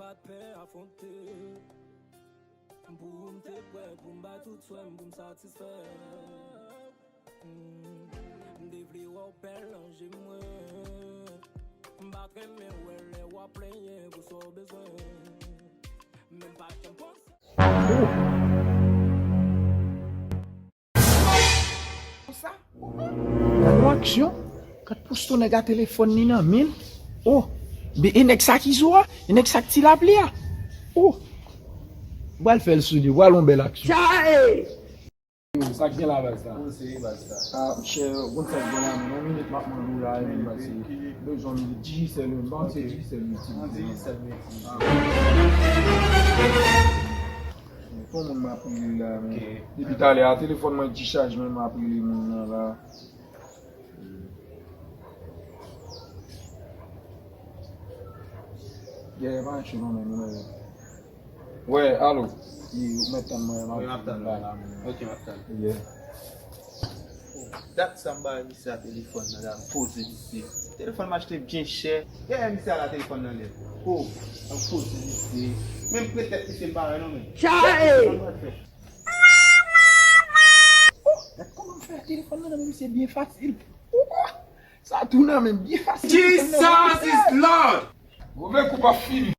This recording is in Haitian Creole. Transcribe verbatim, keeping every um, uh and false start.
Pa t pè afwonte. Pou m te prè pou m bay tout swè m pou m satisfè. Mm. M te vle wè w bèl nan je mwen. M pa t renmen wè lè w ap plenyen pou sa w bezwen. Men m pa t janm panse. Konsa, nan yon aksyon, kat pous tou nèg a telefòn li nan men l. Oh, be e nèg sa k izo a, e nèg sa k ti lapli a. Oh, m pral fè l sou li, m pral yon bèl aksyon. Sa k gen la baz la? Koze baz la. Ah, monchè, ou konn sa k gen la, men yon minit m ap mande w la, men baz, se bezwen yon minit, Digicel, men ban se Digicel, men ti. An Digicel, men ti. Ah. Pou moun m ap rele la, men. Depi talè a, telefòn mwen dichaj, men m ap rele moun nan la. Yeah, pa anche non, men, men. Wè, alo. Wi, ou mèt tann mwen, m ap tann la, la, men. Ok, m ap tann. Yeah. Dat sa m bay misye a telefòn nan la, m poze misye. Telefòn m achte byen chè. Dèyè misye a la telefòn nan nèt. Oh, m poze misye. Menm petèt misye m pa wè non, men. Chae! Oh, gad kòman m fè telefòn nan, men misye byen fasil. Oh, sa tou nan men byen fasil. Jesus is Lord! Move kou pa fini.